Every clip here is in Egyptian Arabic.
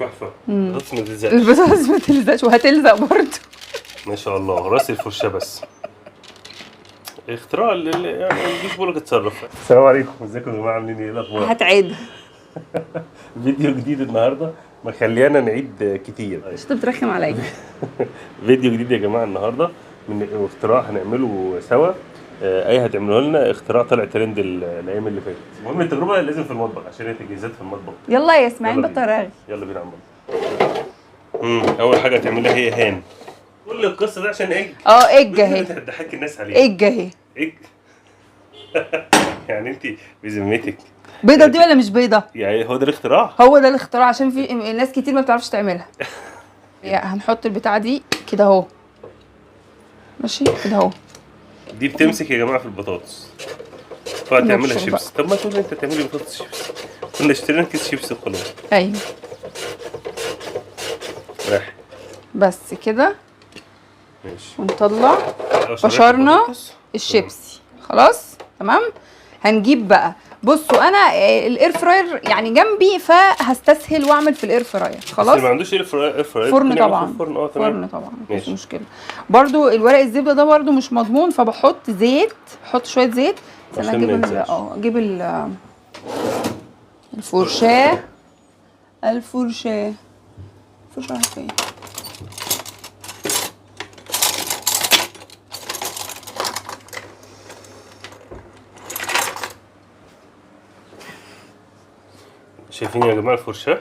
تحفة. البطاطس ما تلزقش. البطاطس ما تلزقش وهتلزق برضه. ما شاء الله، راس الفرشة بس. اختراع اللي يعني ما تجيش بالك اتصرف. السلام عليكم، ازيكم يا جماعة، عاملين ايه؟ الاخبار؟ هتعيد فيديو جديد النهارده، مخليانا نعيد كتير. مش انت بترخم عليا. فيديو جديد يا جماعة النهارده من اختراع هنعمله سوا. ايه هتعمله لنا؟ اختراع طلع ترند الايام اللي فاتت. المهم التجربة لازم في المطبخ عشان هي تجهيزات في المطبخ. يلا يا اسماعيل يلا بينا. بطرغي. يلا بينا على المطبخ. اول حاجة هتعملها هي هان. كل القصة ده عشان اج. اج اهي. بتضحك الناس عليها. اج اهي. اج. يعني انت بذمتك بيضة دي ولا مش بيضة؟ يعني هو ده الاختراع؟ هو ده الاختراع، عشان في ناس كتير ما بتعرفش تعملها. هنحط البتاعه دي كده اهو. ماشي كده اهو. دي بتمسك يا جماعة في البطاطس. فهتعملها شيبس. طب ما تقول انت تعملي بطاطس شيبس. كنا اشترينا كيس شيبس وخلاص. ايوه. راح. بس كده. ماشي. ونطلع بشرنا الشيبسي. خلاص تمام. هنجيب بقى، بصوا انا ال air fryer يعني جنبي، فهستسهل واعمل في ال air fryer. خلاص. بس ما عندوش air fryer، فرن طبعا. فرن. تمام. فرن طبعا مفيش مشكلة. برضو الورق الزبدة ده برضو مش مضمون، فبحط زيت، بحط شوية زيت. استنى اجيب اجيب الفرشاه. الفرشاه الفرشاه فين؟ شايفين يا جماعة الفرشاه؟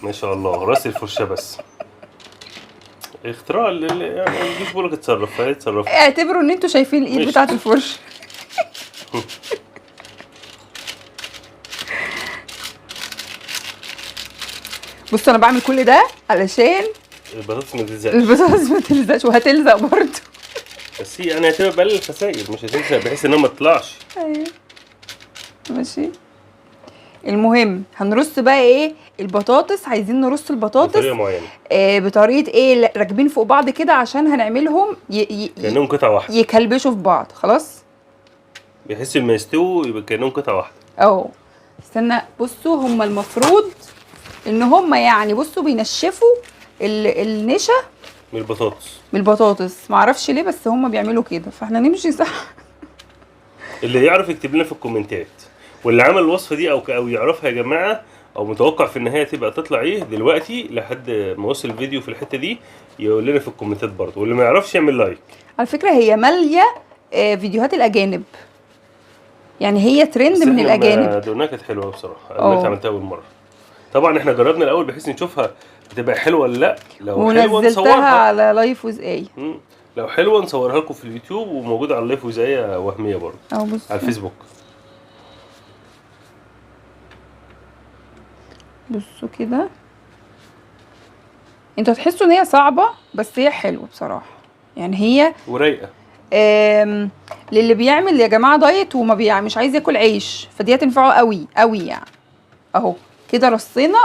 ما شاء الله، راس الفرشاه بس. اختراع اللي يعني ما تجيش بالك اتصرف، فهيتصرف. اعتبروا ان انتوا شايفين الايد بتاعت الفرشة. بصوا انا بعمل كل ده علشان البطاطس ما تلزقش. البطاطس ما تلزقش وهتلزق برضه. بس هي انا هتبقى بقلل الخسائر، مش هتلزق بحيث انها ما تطلعش. ايوه ماشي. المهم هنرص بقى ايه البطاطس. عايزين نرص البطاطس بطريقة معينة. بطريقة ايه؟ راكبين فوق بعض كده عشان هنعملهم كانهم قطعه واحدة، يكلبشوا في بعض. خلاص، بحيث لما يستووا يبقى كانهم قطعه واحدة. اهو استنى. بصوا هم المفروض ان هم يعني بصوا بينشفوا النشا من البطاطس. من البطاطس، معرفش ليه بس هم بيعملوا كده، فاحنا نمشي صح. اللي يعرف يكتب لنا في الكومنتات، واللي عمل الوصفة دي او يعرفها يا جماعة، او متوقع في النهاية تبقى تطلع ايه دلوقتي لحد ما وصل الفيديو في الحتة دي، يقول لنا في الكومنتات برضه. واللي ما يعرفش يعمل like. على فكرة هي ماليه فيديوهات الاجانب، يعني هي ترند من الاجانب. دوقناها كانت حلوة بصراحة، انا عملتها اول مرة. طبعا احنا جربنا الاول بحيث نشوفها بتبقى حلوة ولا لا. لو حلوة نصورها على Life with اي. لو حلوة نصورها لكم في اليوتيوب، وموجودة على Life with اي وهمية برضه على الفيسبوك. بصوا كده، انتوا هتحسوا ان هي صعبة بس هي حلوة بصراحة. يعني هي ورايقه. للي بيعمل يا جماعة دايت وما مش عايز ياكل عيش، فدي هتنفعه قوي قوي يعني. اهو كده رصينا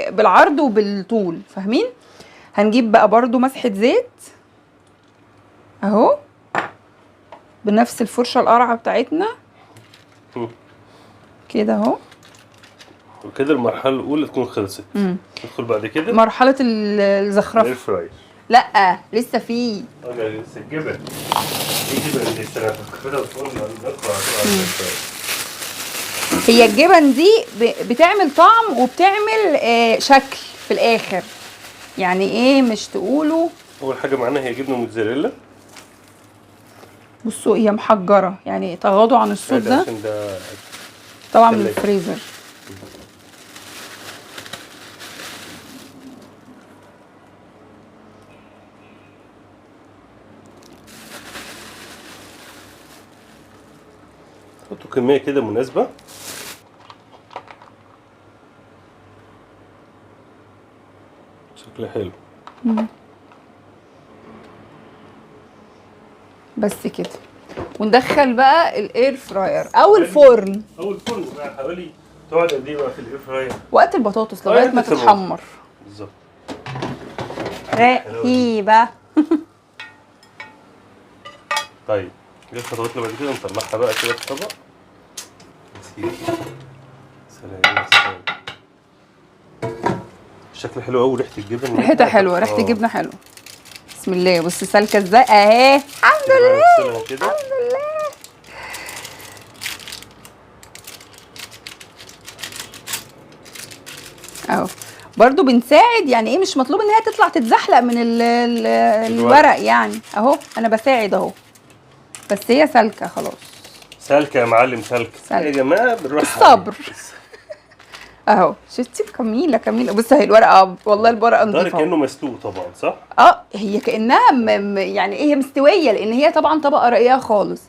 بالعرض وبالطول، فاهمين؟ هنجيب بقى برضو مسحه زيت اهو بنفس الفرشة القرعة بتاعتنا كده اهو. وكده المرحلة الاولى تكون خلصت. ندخل بعد كده مرحلة الزخرفه. ال air fryer. لا لسه في لسه الجبن. ايه الجبن دي؟ لسه انا فكرتها في الفرن. ندخل على ال air fryer. هي الجبن دي بتعمل طعم وبتعمل شكل في الاخر. يعني ايه مش تقولوا. اول حاجة معانا هي جبنه موتزاريلا. بصوا هي محجره، يعني تغاضوا عن الصوت ده طبعا من الفريزر. حطوا كمية كده مناسبة. شكلها حلو. بس كده. وندخل بقى ال air fryer او الفرن. او الفرن بقى حوالي تقعد قد ايه بقى في ال air fryer؟ وقت البطاطس لغاية ما تتحمر. بالظبط. رهيبة. طيب ايه الخطوات اللي بعد كده؟ نطلعها بقى كده في طبق. سلام سلام. الشكل حلو قوي، ريحه الجبن ريحتها حلوة، ريحه الجبنة حلوة. بسم الله. بص سالكة ازاي اهي. الحمد لله الحمد لله. اهو برضو بنساعد، يعني ايه مش مطلوب ان هي تطلع تتزحلق من ال ال الورق يعني. اهو انا بساعد اهو، بس هي سالكة خلاص. سالكة يا معلم، سالكة يا جماعة، بالراحة الصبر. اهو شفتي كميلة كميلة. بص اهي الورقة، والله الورقة نظيفة، كانه مسلوق طبعا صح؟ هي كانها يعني ايه، هي مستوية لان هي طبعا طبقه رقيقه خالص.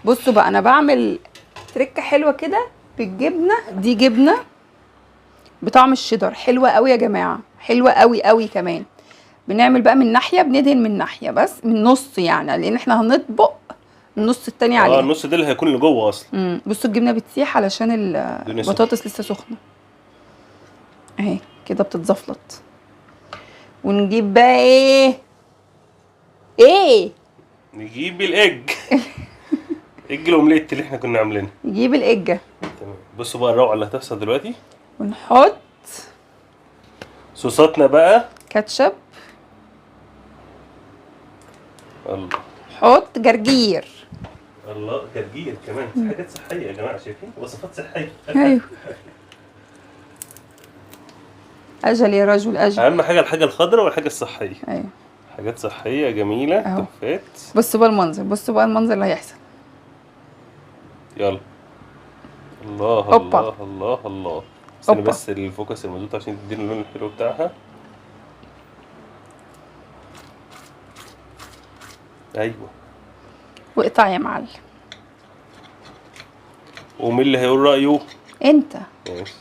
بصوا بقى انا بعمل تركه حلوة كده بالجبنه دي، جبنه بطعم الشيدر حلوة قوي يا جماعة، حلوة قوي قوي. كمان بنعمل بقى من ناحية، بندهن من ناحية بس من نص يعني، لان احنا هنطبق النص التاني عليه. النص ده اللي هيكون لجوه اصلا. بصوا الجبنة بتسيح علشان البطاطس لسه سخنة اهي كده بتتزفلط. ونجيب بقى ايه نجيب الاج اج الاومليت اللي احنا كنا عاملينها، نجيب الاجه. تمام. بصوا بقى الروعة اللي هتحصل دلوقتي. ونحط صوصاتنا بقى، كاتشب، الله، حط جرجير، الله جرجير كمان. حاجات صحية يا جماعة، شايفين وصفات صحية. ايوه اجل يا رجل اجل. اهم حاجة الحاجة الخضراء والحاجة الصحية. ايوه حاجات صحية جميلة تحفات. بصوا بقى المنظر، بصوا بقى المنظر اللي هيحصل. يلا الله. أوبا. الله الله الله. استنى بس ال focus المظبوط عشان تدينا اللون الحلو بتاعها. ايوه واقطع يا معلم. ومين اللي هيقول رايه؟ انت. ماشي.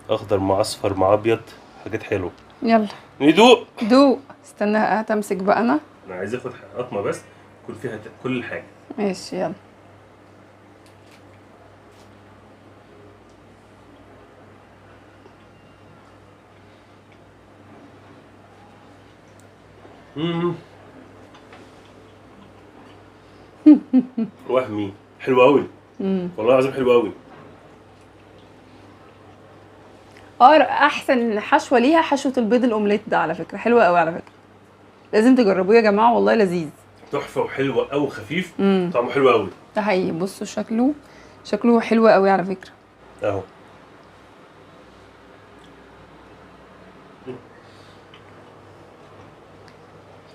اخضر مع اصفر مع ابيض، حاجات حلوة. يلا ندوق. دوق. استنى هتمسك بقى انا عايز اخد قطمه بس يكون فيها كل حاجة. ماشي يلا. وهمي حلو قوي. والله العظيم حلو قوي. احسن حشوه ليها حشوه البيض الاومليت ده على فكرة، حلوة قوي على فكرة، لازم تجربوه يا جماعة والله لذيذ، تحفة وحلوه قوي، خفيف، طعمه حلو قوي. ده حقيقي. بصوا شكله حلو قوي على فكرة اهو.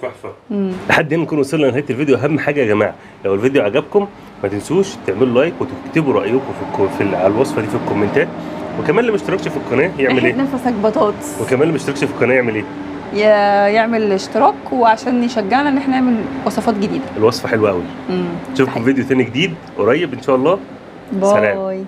تحفة. لحد هنا نكون وصلنا لنهاية الفيديو. اهم حاجة يا جماعة لو الفيديو عجبكم ما تنسوش تعملوا like وتكتبوا رايكم في على الوصفة دي في الكومنتات. وكمان اللي ما اشتركش في القناة يعمل ايه؟ نفسك بطاطس. وكمان اللي ما اشتركش في القناة يعمل ايه؟ يعمل اشتراك، وعشان يشجعنا ان احنا نعمل وصفات جديدة. الوصفة حلوة قوي. نشوفكم في فيديو تاني جديد قريب ان شاء الله. باي. سلام.